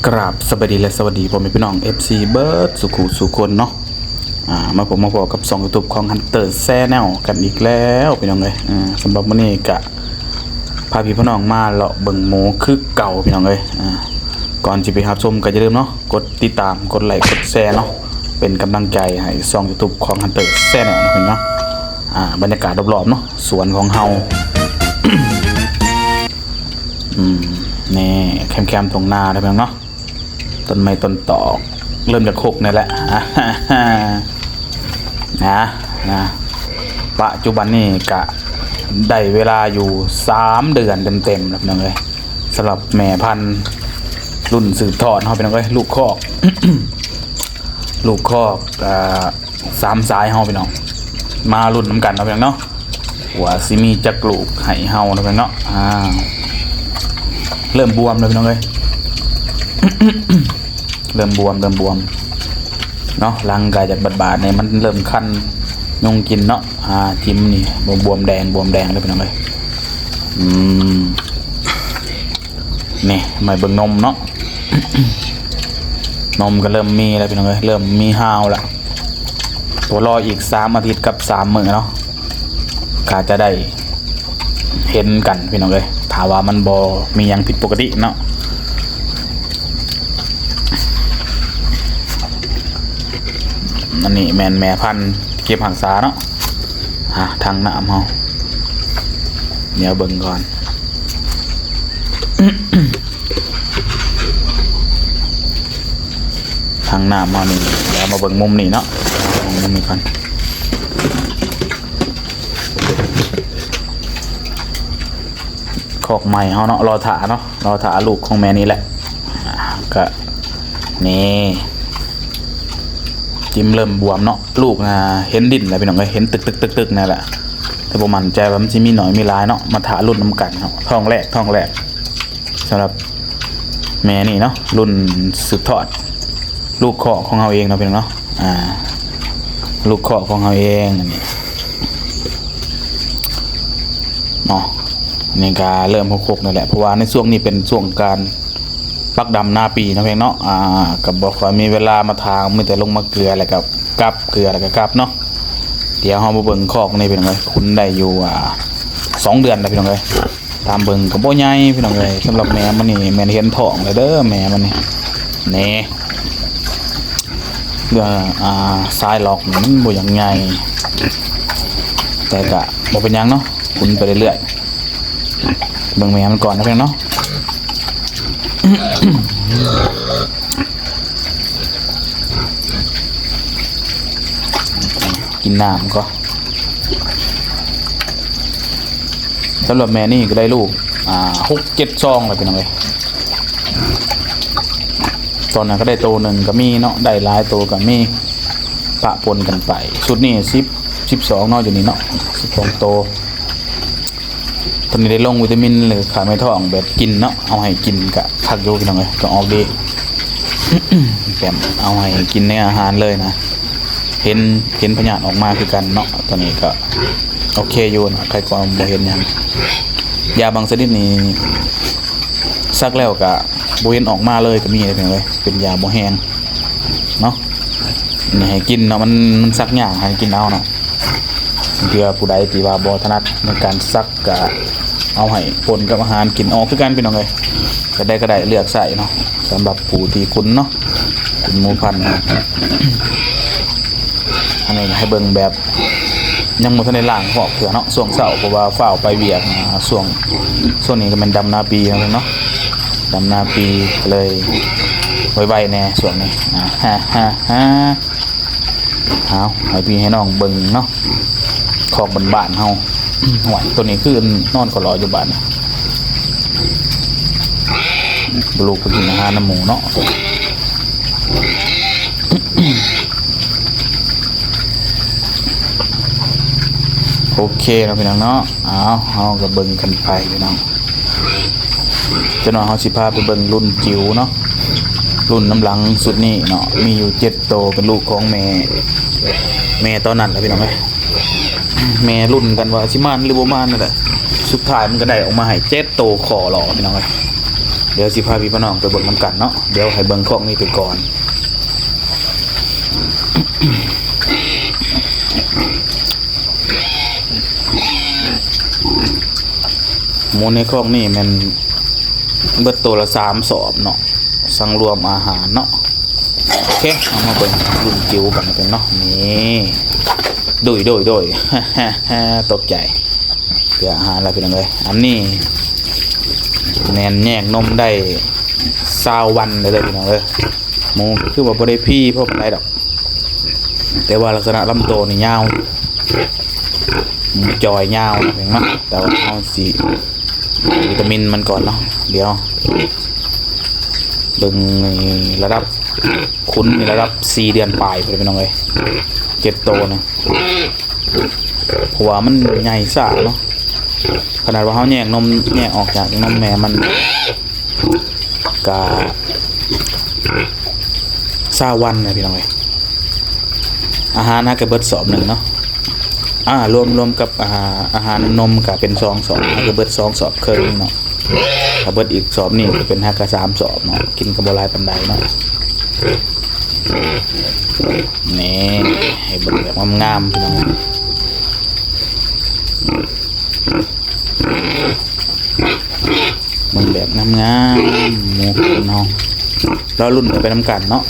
ກາບສະບາຍດີ ແລະ ສະຫວັດດີພໍ່ແມ່ພີ່ນ້ອງ ເອັຟຊີ ເບິດສູ່ຄູ່ສູ່ຄົນເນາະ. ອາ ມາພົບມາພໍ້ກັບຊ່ອງຢູທູບຂອງ Hunter Channel ກັນອີກແລ້ວພີ່ນ້ອງເອີຍ. ອາ ສຳລັບມື້ນີ້ກະພາພີ່ພານ້ອງມາເລາະເບິ່ງໝູຄືເກົ່າພີ່ນ້ອງເອີຍ. ອາ ກ່ອນຊິໄປຮັບຊົມກໍຢ່າລືມເນາະ ກົດຕິດຕາມ ກົດໄລ ກົດແຊເນາະ ເປັນກຳລັງໃຈໃຫ້ຊ່ອງຢູທູບຂອງ Hunter Channel ເນາະພີ່ນ້ອງເນາະ. ອາ ບັນຍາກາດລອບໆເນາະ ສວນຂອງເຮົາ ອືມ ນີ້ ແຄມໆທົ່ງນາເດີພີ່ນ້ອງເນາະ. ຕົ້ນໄມ້ຕົ້ນຕອກ ເລີ່ມຈາກຄົກນີ້ແຫຼະ ນະ ນະ. ປັດຈຸບັນນີ້ກະໄດ້ເວລາຢູ່ສາມເດືອນເຕັມໆແລ້ວພີ່ນ້ອງເອີຍ ສຳລັບແມ່ພັນລຸ້ນສືບທອດເຮົາພີ່ນ້ອງເອີຍ. ລູກຄອກ ລູກຄອກ ອາ ສາມສາຍເຮົາພີ່ນ້ອງ ມາລຸ້ນນຳກັນເນາະພີ່ນ້ອງເນາະ ວ່າຊິມີຈັກລູກໃຫ້ເຮົາເນາະພີ່ນ້ອງເນາະ. ອາ ເລີ່ມບວມແລ້ວພີ່ນ້ອງເອີຍ ເລີ່ມບວມ ເລີ່ມບວມເນາະ. ຫຼັງກາຍຈາກບາດໆນີ້ ມັນເລີ່ມຄັນຍຸງກິນເນາະ. ອາ ຈິ້ມນີ້ ບວມແດງ ບວມແດງເລີຍພີ່ນ້ອງເອີຍ. ອືມ ນີ້ ມາເບິ່ງນົມເນາະ ນົມກໍເລີ່ມມີແລ້ວພີ່ນ້ອງເອີຍ ເລີ່ມມີຮາວແລ້ວ. ກໍລໍອີກສາມອາທິດກັບສາມມື້ເນາະ ກໍຈະໄດ້ເຫັນກັນພີ່ນ້ອງເອີຍ ຖ້າວ່າມັນບໍ່ມີຫຍັງຜິດປົກກະຕິເນາະ. ອັນນີ້ແມ່ນແມ່ພັນເກັບຮັກສາເນາະ. ອາ ຖັງນ້ຳເຮົາ ດຽວເບິ່ງກ່ອນ ຖັງນ້ຳເຮົານີ້. ດຽວມາເບິ່ງມຸມນີ້ເນາະ ມຸມນີ້ກ່ອນ. ຄອກໃໝ່ເຮົາເນາະ ລໍຖ້າເນາະ ລໍຖ້າລູກຂອງແມ່ນີ້ແຫຼະ. ກະ ນີ້ ຈິ້ມເລີ່ມບວມເນາະ. ລູກນະເຫັນດິ້ນແລ້ວພີ່ນ້ອງເອີຍ ເຫັນຕຶກໆໆໆນັ້ນແຫຼະ ແຕ່ບໍ່ໝັ້ນໃຈວ່າມັນຊິມີໜ້ອຍມີຫຼາຍເນາະ. ມາຖ້າລຸ້ນນຳກັນເນາະ ທ້ອງແລກ ທ້ອງແລກ ສຳລັບແມ່ນີ້ເນາະ ລຸ້ນສືບທອດ ລູກຄອກຂອງເຮົາເອງເນາະພີ່ນ້ອງເນາະ. ອາ ລູກຄອກຂອງເຮົາເອງ ອັນນີ້ເນາະ. ນີ້ກະເລີ່ມຫົກໆນັ້ນແຫຼະ ເພາະວ່າໃນຊ່ວງນີ້ເປັນຊ່ວງການປັກດຳນາປີເນາະພີ່ນ້ອງເນາະ. ອາ ກໍບໍ່ຄ່ອຍມີເວລາມາຖາງ ມີແຕ່ລົງມາເກືອ ແລ້ວກໍກັບ ເກືອ ແລ້ວກໍກັບເນາະ. ດຽວເຮົາມາເບິ່ງຄອກນີ້ພີ່ນ້ອງເອີຍ ຄຸນໄດ້ຢູ່ ອາ ສອງເດືອນແລ້ວພີ່ນ້ອງເອີຍ. ຕາມເບິ່ງກໍບໍ່ໃຫຍ່ພີ່ນ້ອງເອີຍ. ສຳລັບແມ່ມັນນີ້ແມ່ນເຫັນທ້ອງແລ້ວເດີ ແມ່ມັນນີ້ ນີ້ ເລື່ອງ ອາ ສາຍລັອກນີ້ມັນບໍ່ຢາກໃຫຍ່ ແຕ່ກະບໍ່ເປັນຫຍັງເນາະ ຂຸນໄປເລື້ອຍໆ. ເບິ່ງແມ່ມັນກ່ອນນະພີ່ນ້ອງເນາະ. ກິນນ້ຳກ່ອນ. ສຳລັບແມ່ນີ້ກໍໄດ້ລູກ ອ່າ ຫົກເຈັດຊອງແລ້ວພີ່ນ້ອງເອີຍ. ຕອນນັ້ນກໍໄດ້ໂຕໜຶ່ງກໍມີເນາະ ໄດ້ຫຼາຍໂຕກໍມີ ປະປົນກັນໄປ. ຊຸດນີ້ສິບ ສິບສອງເນາະ ຢູ່ນີ້ເນາະ ສິບສອງໂຕ. ຕອນນີ້ໄດ້ລົງວິຕາມິນ ຫຼື ຂ້າແມ່ທ້ອງແບບກິນເນາະ ເອົາໃຫ້ກິນກະຄັກຢູ່ພີ່ນ້ອງເອີຍ ກໍອອກດີ. ແບບເອົາໃຫ້ກິນໃນອາຫານເລີຍນະ ເຫັນ ເຫັນພະຍາດອອກມາຄືກັນເນາະ. ຕອນນີ້ກໍໂອເຄຢູ່ນະ ໄຄກວ່າບໍ່ເຫັນຫຍັງ. ຢາບາງຊະນິດນີ້ ສັກແລ້ວກະບໍ່ເຫັນອອກມາເລີຍກໍມີເດ້ພີ່ນ້ອງເອີຍ ເປັນຢາບໍ່ແຮງເນາະ. ນີ້ໃຫ້ກິນເນາະ ມັນ ມັນສັກຍາກ ໃຫ້ກິນເອົາເນາະ. ເພື່ອຜູ້ໃດທີ່ວ່າບໍ່ຖະໜັດໃນການສັກ ກະເອົາໃຫ້ປົນກັບອາຫານກິນອອກຄືກັນພີ່ນ້ອງເອີຍ. ແບບໃດກໍໄດ້ເລືອກໃຊ້ເນາະ ສຳລັບຜູ້ທີ່ຂຸນເນາະ ຂຸນໝູພັນ. ອັນນີ້ໃຫ້ເບິ່ງແບບ ຍັງບໍ່ທັນໄດ້ລ້າງຄອກເທື່ອເນາະ ຊ່ວງເຊົ້າ ເພາະວ່າຟ້າວໄປວຽກ. ອ່າ ຊ່ວງ ຊ່ວງນີ້ກໍແມ່ນດຳນາປີເນາະ ດຳນາປີ ກໍເລີຍໄວໆແດ່ຊ່ວງນີ້. ອ່າ ເອົາ ໃຫ້ພີ່ໃຫ້ນ້ອງເບິ່ງເນາະ ຄອກບ້ານໆເຮົາ. ຫ້ວຍ ໂຕນີ້ຄືນອນກໍລໍຢູ່ບ້ານ ບໍ່ລຸກໄປກິນອາຫານນຳໝູເນາະ. ໂອເຄເນາະພີ່ນ້ອງເນາະ. ເອົາ ເຮົາກໍເບິ່ງກັນໄປພີ່ນ້ອງ. ຈັກໜ້ອຍເຮົາຊິພາໄປເບິ່ງລຸ້ນຈິ๋ວເນາະ ລຸ້ນນຳຫຼັງຊຸດນີ້ເນາະ ມີຢູ່ເຈັດໂຕ ເປັນລູກຂອງແມ່ ແມ່ຕອນນັ້ນແຫຼະພີ່ນ້ອງເອີຍ. ແມ່ລຸ້ນກັນວ່າຊິໝານຫຼືບໍ່ໝານນັ້ນແຫຼະ ສຸດທ້າຍມັນກໍໄດ້ອອກມາໃຫ້ເຈັດໂຕຂໍຫຼໍ່ພີ່ນ້ອງເອີຍ. ດຽວຊິພາພີ່ພານ້ອງໄປເບິ່ງນຳກັນເນາະ. ດຽວໃຫ້ເບິ່ງຄອກນີ້ໄປກ່ອນ. ໝູໃນຄອກນີ້ແມ່ນເບິດໂຕລະສາມສອບເນາະ, ສັງລວມອາຫານເນາະ. ໂອເຄ ເອົາມາເບິ່ງລຸ້ນຈິ້ວກັນເນາະ. ນີ້ ໂດຍ ໂດຍ ໂດຍ ຕົກໃຈ ເກືອອາຫານແລ້ວພີ່ນ້ອງເອີຍ. ອັນນີ້ແມ່ນແຍກນົມໄດ້ຊາວວັນເລີຍເດີພີ່ນ້ອງເອີຍ. ໝູຄືວ່າບໍ່ໄດ້ພີ້ພໍປານໃດດອກ ແຕ່ວ່າລັກສະນະລຳໂຕນີ້ຍາວ ໝູຈອຍຍາວເນາະ ແຕ່ວ່າເຮົາຊິວິຕາມິນມັນກ່ອນເນາະ. ດຽວເບິ່ງນີ້ ລະດັບຂຸນນີ້ລະດັບສີ່ເດືອນປາຍພຸ້ນເດີພີ່ນ້ອງເອີຍ ເຈັດໂຕນີ້. ເພາະວ່າມັນໃຫຍ່ຊ້າເນາະ, ຂະໜາດວ່າເຮົາແຍກນົມ ແຍກອອກຈາກນົມແມ່ມັນກະຊາວວັນນະພີ່ນ້ອງເອີຍ. ອາຫານຫາກະເບິດສອບໜຶ່ງເນາະ, ອາ ລວມ ລວມກັບ ອາ ອາຫານນົມກະເປັນສອງສອບ, ຫາກະເບິດສອງສອບເຄິ່ງເນາະ. ຖ້າເບິດອີກສອບນີ້ກະເປັນຫາກະສາມສອບເນາະ, ກິນກະບໍ່ຫຼາຍປານໃດເນາະ. ນີ້ ໃຫ້ເບິ່ງແບບງາມໆ ພີ່ນ້ອງ, ເບິ່ງແບບງາມໆ ໝູຂອງເຮົາ ລໍລຸ້ນໄປນຳກັນເນາະ.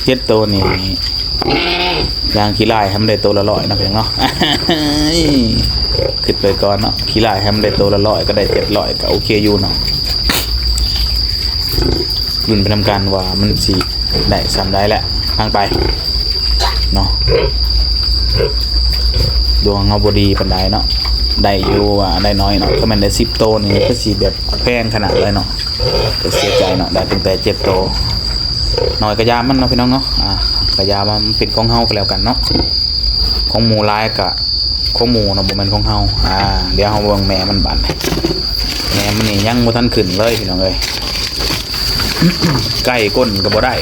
ເຈັດໂຕນີ້ ຢ່າງຂີ້ລ້າຍໃຫ້ມັນໄດ້ໂຕລະຮ້ອຍເນາະ ພີ່ນ້ອງເນາະ. ຄິດໄປກ່ອນເນາະ, ຂີ້ລ້າຍໃຫ້ມັນໄດ້ໂຕລະຮ້ອຍ ກະໄດ້ເຈັດຮ້ອຍ ກະໂອເຄຢູ່ເນາະ. ລຸ້ນໄປນຳກັນວ່າມັນຊິໄດ້ສ່ຳໃດແຫຼະ ຟັງໄປເນາະ. ດວງເຮົາບໍ່ດີປານໃດເນາະ, ໄດ້ຢູ່ວ່າໄດ້ໜ້ອຍເນາະ. ຖ້າແມ່ນໄດ້ສິບໂຕນີ້ ຄືຊິແບບແພງຂະໜາດເລີຍເນາະ. ແຕ່ເສຍໃຈເນາະ, ໄດ້ຕັ້ງແຕ່ເຈັດໂຕ. ໜ້ອຍກະຢ່າມັນເນາະ ພີ່ນ້ອງເນາະ, ອາ ກະຢ່າວ່າມັນເປັນຂອງເຮົາກະແລ້ວກັນເນາະ. ຂອງໝູຫຼາຍກະຂອງໝູເນາະ, ບໍ່ແມ່ນຂອງເຮົາ. ອາ ດຽວເຮົາເບິ່ງແມ່ມັນບາດນີ້. ແມ່ມັນນີ້ຍັງບໍ່ທັນຂຶ້ນເລີຍ ພີ່ນ້ອງເອີຍ, ໃກ້ກົ້ນກະບໍ່ໄດ້.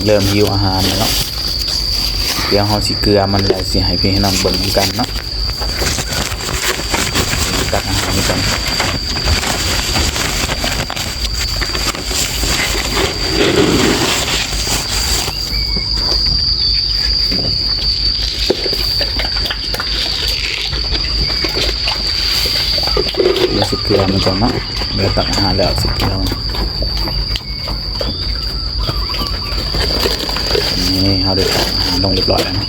ເລີ່ມຫິວອາຫານແລ້ວເນາະ. ດຽວເຮົາຊິເກືອມັນ ແລ້ວຊິໃຫ້ພີ່ໃຫ້ນ້ອງເບິ່ງນຳກັນເນາະ. ຕັກອາຫານກ່ອນ. ດຽວຊິເກືອມັນກ່ອນເນາະ, ດຽວຕັກອາຫານແລ້ວຊິເກືອມັນ. ນີ້ ເຮົາໄດ້ຕັກອາຫານລົງຮຽບຮ້ອຍແລ້ວເນາະ.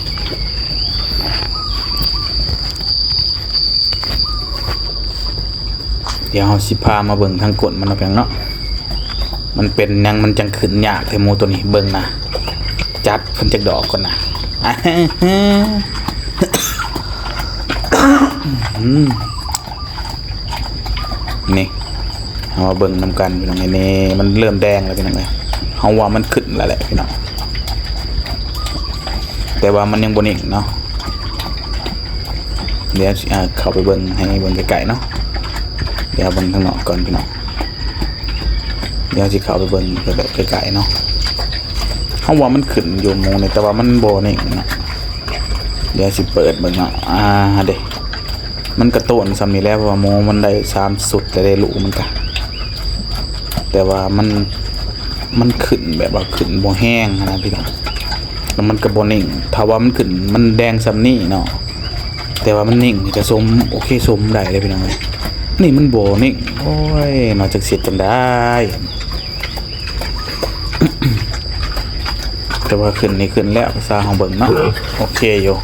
ດຽວເຮົາຊິພາມາເບິ່ງທາງກົ້ນມັນເນາະ ພີ່ນ້ອງເນາະ, ມັນເປັນຫຍັງມັນຈັ່ງຂຶ້ນຍາກແທ້ໝູໂຕນີ້. ເບິ່ງນະ ຈັດເພິ່ນຈັກດອກກ່ອນນະ. ອືມ ນີ້ ເຮົາມາເບິ່ງນຳກັນ ພີ່ນ້ອງເອີຍ. ນີ້ ມັນເລີ່ມແດງແລ້ວ ພີ່ນ້ອງເອີຍ, ເຮົາວ່າມັນຂຶ້ນແລ້ວແຫຼະ ພີ່ນ້ອງ, ແຕ່ວ່າມັນຍັງບໍ່ນິ່ງເນາະ. ດຽວຊິ ອາ ເຂົ້າໄປເບິ່ງ ໃຫ້ເບິ່ງໃກ້ໆເນາະ. ດຽວເບິ່ງທາງນອກກ່ອນ ພີ່ນ້ອງ, ດຽວຊິເຂົ້າໄປເບິ່ງແບບໃກ້ໆເນາະ. ເຮົາວ່າມັນຂຶ້ນຢູ່ໝູນີ້ ແຕ່ວ່າມັນບໍ່ນິ່ງເນາະ. ດຽວຊິເປີດເບິ່ງເນາະ. ອາ ເດ້ ມັນກະໂຕນສ່ຳນີ້ແຫຼະ ເພາະວ່າໝູມັນໄດ້ສາມຊຸດແລ້ວເດ້ ລູກມັນກະ, ແຕ່ວ່າມັນ ມັນຂຶ້ນແບບວ່າຂຶ້ນບໍ່ແຮງຫັ້ນນະ ພີ່ນ້ອງ, ແລ້ວມັນກະບໍ່ນິ່ງ. ຖ້າວ່າມັນຂຶ້ນ ມັນແດງສ່ຳນີ້ເນາະ, ແຕ່ວ່າມັນນິ່ງນີ້ກະສົມ ໂອເຄ ສົມໄດ້ເດ້ ພີ່ນ້ອງເອີຍ. ນີ້ມັນບໍ່ນິ່ງ. ໂອ້ຍ ເນາະ ຈັກຊິເຮັດຈັ່ງໃດ. ແຕ່ວ່າຂຶ້ນນີ້ຂຶ້ນແລ້ວ ພາສາເຮົາເບິ່ງເນາະ. ໂອເຄຢູ່.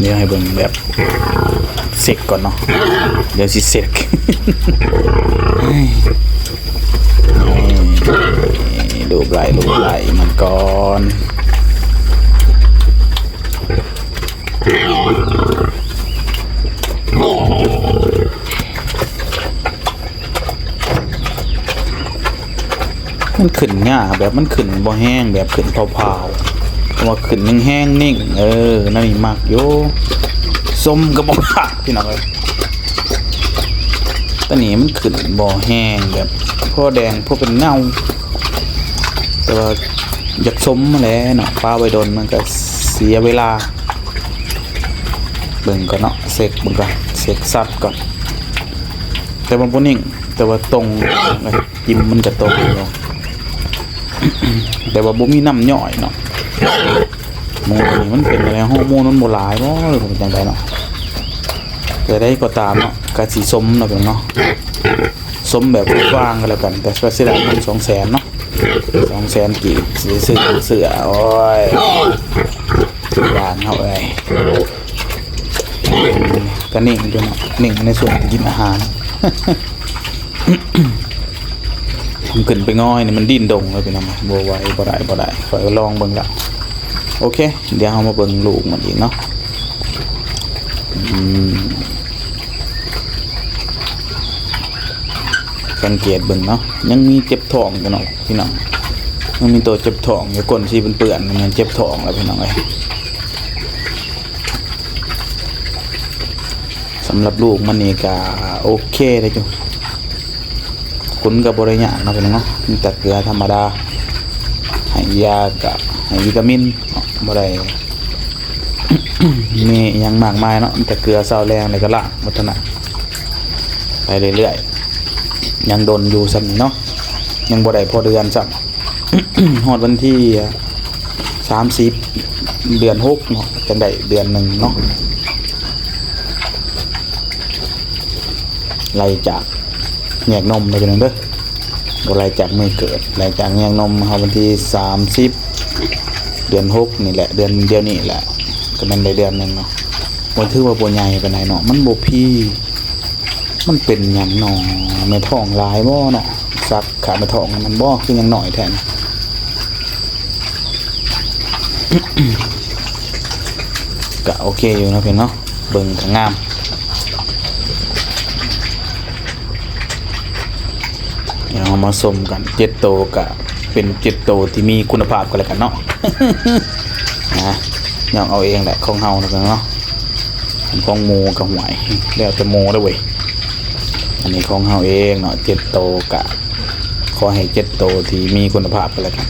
ດຽວໃຫ້ເບິ່ງແບບເຊັກກ່ອນເນາະ, ດຽວຊິເຊັກ. ນີ້ ລູບໄຫຼ ລູບໄຫຼມັນກ່ອນ. ມັນຂຶ້ນຍາກ ແບບມັນຂຶ້ນບໍ່ແຮງ ແບບຂຶ້ນພາວໆ, ເພາະວ່າຂຶ້ນແຮງໆນິ່ງ. ເອີ ແນວນີ້ມັກຢູ່, ສົມກະບໍ່ພາດ ພີ່ນ້ອງເອີຍ. ຕອນນີ້ມັນຂຶ້ນບໍ່ແຮງ ແບບພໍແດງພໍເປັນເງົາ, ແຕ່ວ່າ ຢາກຊົມຫັ້ນແຫຼະເນາະ ປະໄວ້ດົນມັນກໍເສຍເວລາ. ເບິ່ງກ່ອນເນາະ ເຊັກເບິ່ງກ່ອນ ເຊັກຊັດກ່ອນ. ແຕ່ວ່າບໍ່ນິ່ງ ແຕ່ວ່າຕົງ ຈິ້ມມັນກໍຕົງຢູ່ ແຕ່ວ່າບໍ່ມີນ້ຳຍ້ອຍເນາະ. ໝູນີ້ມັນເປັນຈັ່ງໃດ ຮໍໂມນມັນບໍ່ຫຼາຍບໍ ຫຼືເປັນຈັ່ງໃດເນາະ? ແຕ່ໃດກໍຕາມເນາະ ກະຊິຊົມເນາະ ພີ່ນ້ອງເນາະ ຊົມແບບກວ້າງກໍແລ້ວກັນ. ແຕ່ວ່າຊິໄດ້ເງິນສອງແສນເນາະ ສອງແສນກີບ ຊິໄດ້ຊື້ເສື້ອ. ໂອ້ຍ ຢ່າງເຮົາເອີຍ ກະນິ່ງຢູ່ເນາະ ນິ່ງໃນຊ່ວງທີ່ກິນອາຫານ. ມັນຂຶ້ນໄປງ່ອຍນີ້ ມັນດີ້ນດົງເລີຍ ພີ່ນ້ອງ. ບໍ່ໄຫວ ບໍ່ໄດ້ ບໍ່ໄດ້ ຂ້ອຍກໍລອງເບິ່ງລະ. ໂອເຄ ດຽວເຮົາມາເບິ່ງລູກມັນອີກເນາະ. ອືມ ສັງເກດເບິ່ງເນາະ ຍັງມີເຈັບທ້ອງຢູ່ເນາະ ພີ່ນ້ອງ. ຍັງມີໂຕເຈັບທ້ອງຢູ່ ກົ້ນສີເປື້ອນໆ ແມ່ນເຈັບທ້ອງແລ້ວ ພີ່ນ້ອງເອີຍ. ສຳລັບລູກມັນນີ້ກະໂອເຄເດ້ຢູ່ ຂຸນກະບໍ່ໄດ້ຍາກເນາະ ພີ່ນ້ອງເນາະ. ມີແຕ່ເກືອທຳມະດາ ໃຫ້ຢາກະໃຫ້ວິຕາມິນເນາະ ບໍ່ໄດ້ມີຫຍັງມາກມາຍເນາະ ມີແຕ່ເກືອເຊົ້າແລງ ແລ້ວກະລ້າງໝົດເທົ່ານັ້ນ ໄປເລື້ອຍໆ. ຍັງດົນຢູ່ຊ່ຳນີ້ເນາະ ຍັງບໍ່ໄດ້ພໍເດືອນຊ້ຳ. ຮອດວັນທີສາມສິບ ເດືອນຫົກເນາະ ຈັ່ງໄດ້ເດືອນໜຶ່ງເນາະ. ໄລ່ຈາກແຍກນົມເດີ ພີ່ນ້ອງເດີ ບໍ່ໄລ່ຈາກມື້ເກີດ ໄລ່ຈາກແຍກນົມ. ຮອດວັນທີສາມສິບ ເດືອນຫົກນີ້ແຫຼະ ເດືອນດຽວນີ້ແຫຼະ ກໍແມ່ນໄດ້ເດືອນໜຶ່ງເນາະ. ບໍ່ຖືວ່າບໍ່ໃຫຍ່ປານໃດເນາະ ມັນບໍ່ພີ. ມັນເປັນຫຍັງນໍ ແມ່ທ້ອງຫຼາຍບໍ່ເນາະ? ສັກຂາແມ່ທ້ອງນັ້ນບໍ່ ຄືຍັງນ້ອຍແທ້? ກະໂອເຄຢູ່ເນາະ ພີ່ນ້ອງເນາະ ເບິ່ງກະງາມ. ດຽວເຮົາມາຊົມກັນ ເຈັດໂຕກະເປັນເຈັດໂຕທີ່ມີຄຸນນະພາບກັນແລ້ວກັນເນາະ. ນະ ຍ້ອງເອົາເອງແຫຼະ ຂອງເຮົາເນາະ ພີ່ນ້ອງເນາະ. ຂອງໝູກະຫ້ວຍ ແລ້ວແຕ່ໝູເດີເວີຍ. ອັນນີ້ຂອງເຮົາເອງເນາະ ເຈັດໂຕ ກະຂໍໃຫ້ເຈັດໂຕທີ່ມີຄຸນນະພາບກັນແລ້ວກັນ.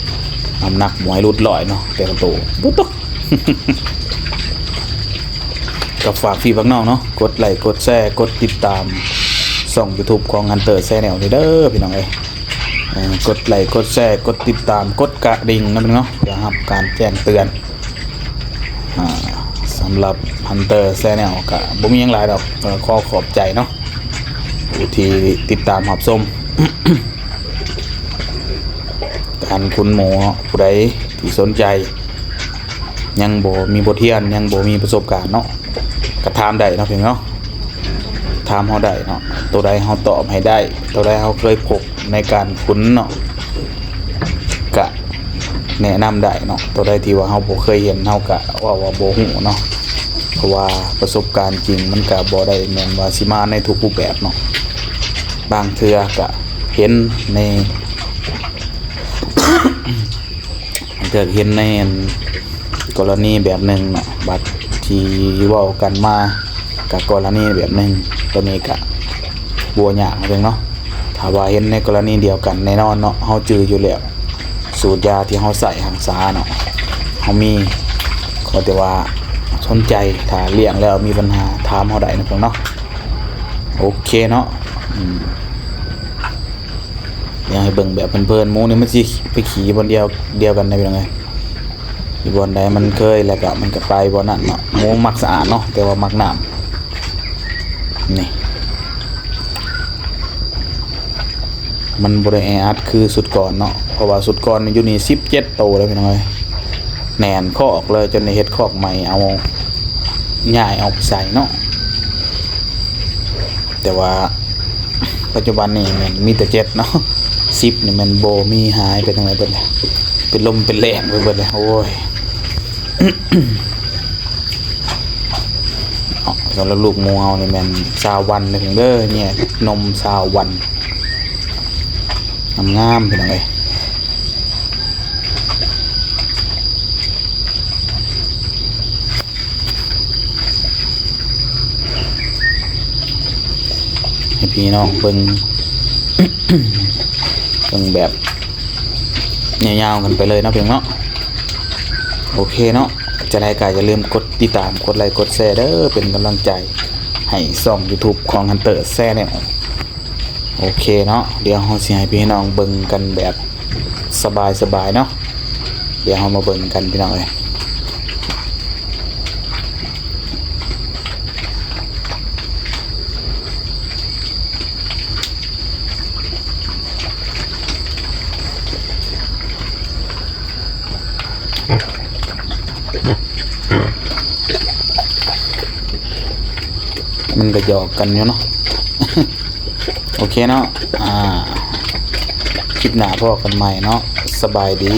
ນ້ຳໜັກບໍ່ໃຫ້ຫຼຸດຮ້ອຍເນາະ ແຕ່ລະໂຕ. ປຸດໂຕ ກໍຝາກພີ່ຝາກນ້ອງເນາະ ກົດໄລ້ ກົດແຊ ກົດຕິດຕາມຊ່ອງຢູທູບຂອງ Hunter Channel ນີ້ເດີ ພີ່ນ້ອງເອີຍ. ເອີ ກົດໄລ້ ກົດແຊ ກົດຕິດຕາມ ກົດກະດິ່ງນຳເນາະ ເພື່ອຮັບການແຈ້ງເຕືອນ. ອ່າ ສຳລັບ Hunter Channel ກະບໍ່ມີຫຍັງຫຼາຍດອກ ກໍຂໍຂອບໃຈເນາະ ຜູ້ທີ່ຕິດຕາມຮັບຊົມ. ການຂຸນໝູເນາະ ຜູ້ໃດທີ່ສົນໃຈ ຍັງບໍ່ມີບົດຮຽນ ຍັງບໍ່ມີປະສົບການເນາະ ກະຖາມໄດ້ເນາະ ພີ່ນ້ອງເນາະ. ຖາມເຮົາໄດ້ເນາະ ໂຕໃດເຮົາຕອບໃຫ້ໄດ້ ໂຕໃດເຮົາເຄີຍພົບໃນການຂຸນເນາະ ກະແນະນຳໄດ້ເນາະ. ໂຕໃດທີ່ວ່າເຮົາບໍ່ເຄີຍເຫັນ ເຮົາກະເວົ້າວ່າບໍ່ຮູ້ເນາະ ເພາະວ່າປະສົບການຈິງມັນກະບໍ່ໄດ້ແມ່ນວ່າຊິມາໃນທຸກຮູບແບບເນາະ. ບາງເທື່ອກະເຫັນໃນ ເທື່ອເຫັນໃນອັນ ກໍລະນີແບບໜຶ່ງເນາະ ບັດທີ່ເວົ້າກັນມາກະກໍລະນີແບບໜຶ່ງ. ໂຕນີ້ກະບໍ່ຍາກເນາະ ພີ່ນ້ອງເນາະ. ຖ້າວ່າເຫັນໃນກໍລະນີດຽວກັນແນ່ນອນເນາະ ເຮົາຈື່ຢູ່ແລ້ວ ສູດຢາທີ່ເຮົາໃຊ້ຮັກສາເນາະ ເຮົາມີ. ຂໍແຕ່ວ່າສົນໃຈ ຖ້າລ້ຽງແລ້ວມີບັນຫາ ຖາມເຮົາໄດ້ເນາະ ພີ່ນ້ອງເນາະ. ໂອເຄເນາະ ອືມ. ດຽວໃຫ້ເບິ່ງແບບເພີນໆ ໝູນີ້ມັນຊິໄປຂີ້ບ່ອນດຽວ ດຽວກັນນະ ພີ່ນ້ອງເອີຍ. ຢູ່ບ່ອນໃດມັນເຄີຍແລ້ວກະມັນກະໄປບ່ອນນັ້ນເນາະ. ໝູມັກສະອາດເນາະ ແຕ່ວ່າມັກນ້ຳ ນີ້ ມັນບໍ່ໄດ້ແອອັດຄືຊຸດກ່ອນເນາະ ເພາະວ່າຊຸດກ່ອນຢູ່ນີ້ສິບເຈັດໂຕເລີຍ ພີ່ນ້ອງເອີຍ. ແໜ້ນຄອກເລີຍ ຈົນໄດ້ເຮັດຄອກໃໝ່ ເອົາ ຍ້າຍອອກໄປໃສ່ເນາະ. ແຕ່ວ່າປັດຈຸບັນນີ້ແມ່ນມີແຕ່ເຈັດເນາະ ສິບນີ້ແມ່ນບໍ່ມີ ຫາຍໄປທາງໃດເບິດແລ້ວ ເປັນລົມເປັນແລ້ງໄປເບິດແລ້ວ. ໂອ້ຍ ເນາະ ສຳລັບລູກໝູເຮົານີ້ແມ່ນຊາວວັນເດີ ແຍກນົມຊາວວັນ ງາມໆ ພີ່ນ້ອງເອີຍ. ໃຫ້ພີ່ນ້ອງເບິ່ງ ເບິ່ງແບບ ຍາວໆກັນໄປເລີຍເນາະພີ່ນ້ອງເນາະ. ໂອເຄເນາະ ຈັ່ງໃດກໍຢ່າລືມກົດຕິດຕາມ ກົດໄລ ກົດແຊເດີ ເປັນກຳລັງໃຈໃຫ້ຊ່ອງ YouTube ຂອງ Hunter Channel. ໂອເຄເນາະ ດຽວເຮົາຊິໃຫ້ພີ່ນ້ອງເບິ່ງກັນແບບສະບາຍໆເນາະ. ດຽວເຮົາມາເບິ່ງກັນພີ່ນ້ອງເອີຍ. ມັນກໍຫຍອກກັນຢູ່ເນາະ. ໂອເຄເນາະ ອ່າ ຄລິບໜ້າພໍ້ກັນໃໝ່ເນາະ. ສະບາຍດີ.